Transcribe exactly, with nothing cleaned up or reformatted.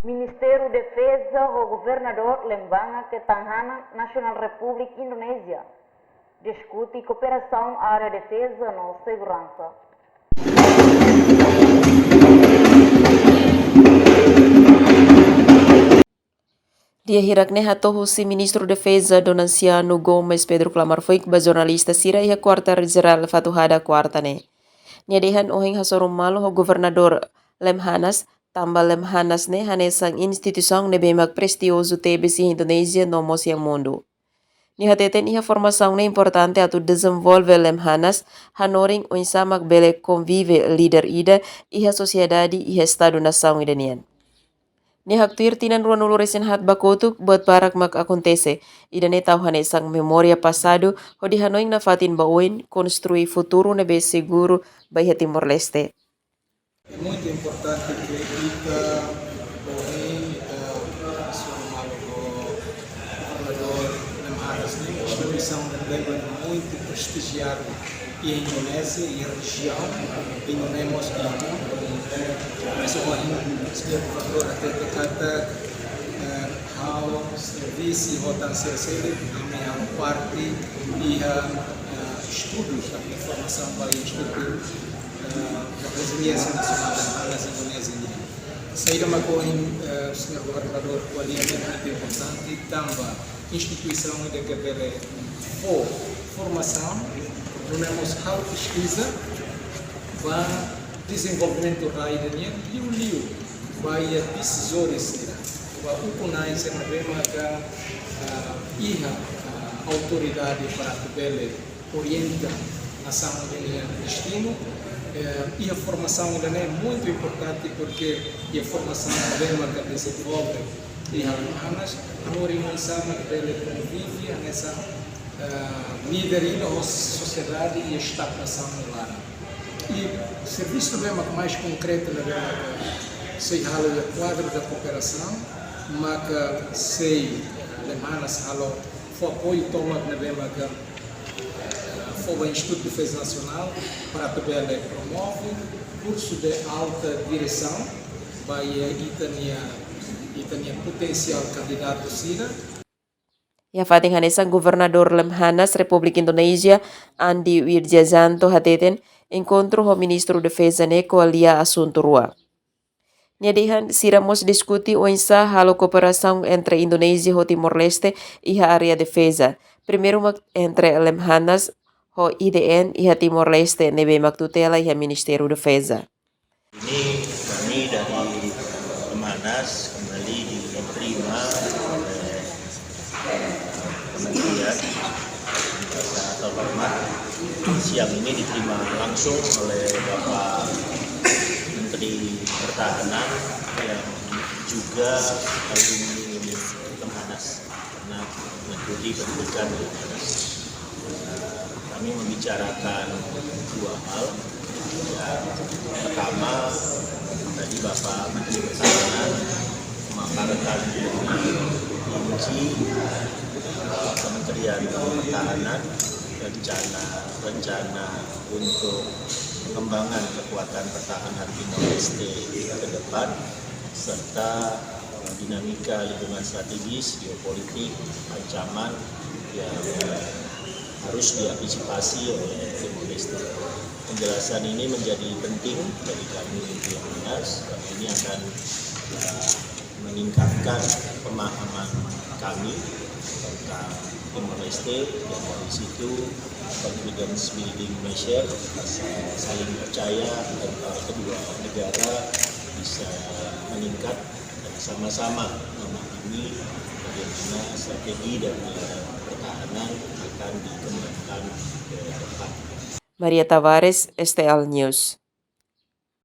Ministériu Defeza ho Governadór Lembaga Ketahanan Nasionál Repúblika Indonézia diskute kooperasaun área defeza no seguransa. Lia hirak ne'e hato'o husi Ministru Defeza Donaciano Gomes Pedro Klamar Foik ba jornalista sira iha Kuartél Jerál Fatuhada, kuarta ne'e. Nia dehan ohin hasoru malu ho Governadór Lemhanas, tanba Lemhanas ne'e hanesan instituisaun ne'ebé mak prestiozu tebes iha Indonézia no mós iha mundu. Nia hateten iha formasaun ne'e importante atu dezenvolve Lemhanas, hanorin oinsá mak bele konvive líder ida iha sosiedade iha estadu nasaun ida nian. Nia haktuir tinan ruanulu-resin-haat ba kotuk, buat barak mak akontese. Ida-ne'e tau hanesan memória pasadu, hodi hanoin nafatin ba oin, konstrui futuru ne'ebé seguru ba iha Timor-Leste. É muito importante que ita, ohin, ita, Senhor Maluco, Governadór Lemhanas, ne'e instituisaun ne'ebé muito prestigiadu iha Indonézia, iha rejiaun, i no mós iha mundu. Mas ohin, Señór Governadór hatete katak, eh, ha'u servisu ho tan sira seluk, ami halo parte iha, eh, estudu, ami formasaun ba estudu, eh, da Reziliénsia Nasionál Lemhanas Indonézia nian. Saida mak ohin, eh, Señór Governadór ko'alia ne'e muito importante, tanba instituisaun ida ke bele fó formasaun, no mós halo peskiza ba dezenvolvimentu rai ida nian, liuliu ba iha desizores sira, ba ukun-na'in sira ne'ebé maka, ah, iha, ah, autoridade para atu bele orienta nasaun ida nian destinu. Eh, iha formasaun ida-ne'e muito importante, porque iha formasaun ne'ebé maka dezenvolve iha Lemhanas, hanorin oinsá mak bele konvive hanesan, eh, líder ida ho sosiedade iha estadu nasaun laran. I servisu ne'ebé mak mais konkretu ne'ebé maka sei halo iha kuadru da kooperasaun, maka sei, eh, Lemhanas halo fó apoiu tomak ne'ebé maka, eh, fó ba Institutu Defeza Nasionál para atu bele promove kursu de alta diresaun ba iha ita-nia, ita-nia potensiál kandidatu sira. Iha fatin hanesan, Governadór Lemhanas Repúblika Indonézia, Andi Wijayanto hateten, enkontru ho Ministru Defeza ne'e ko'alia asuntu rua. Nia dehan sira mós diskute oinsá halo kooperasaun entre Indonézia ho Timor-Leste iha área defeza. Primeiru mak entre Lemhanas ho I D N iha Timor-Leste ne'ebé mak tutela iha Ministériu Defeza. Ini kami dari Lemhanas kembali diterima oleh Kementerian, rasa terhormat. Siang ini diterima langsung oleh Bapak Menteri Pertahanan yang juga alumni Lemhanas, pernah mengikuti pendidikan di Lemhanas. Kami membicarakan dua hal. Ya, pertama, tadi Bapak Menteri Pertahanan memaparkan lebih rinci, eh, Kementerian Pertahanan rencana, rencana untuk pengembangan kekuatan pertahanan Timor Leste ke depan, serta dinamika lingkungan strategis, geopolitik, ancaman yang harus diantisipasi oleh Timor Leste. Penjelasan ini menjadi penting bagi kami di Lemhanas, karena ini akan, eh, meningkatkan pemahaman kami tentang Timor Leste, dan dari situ confidence building measure, rasa saling percaya antara kedua negara bisa meningkat, dan sama-sama memahami bagaimana strategi dan, eh, pertahanan akan dikembangkan ke depan. Maria Tavares, S T L News.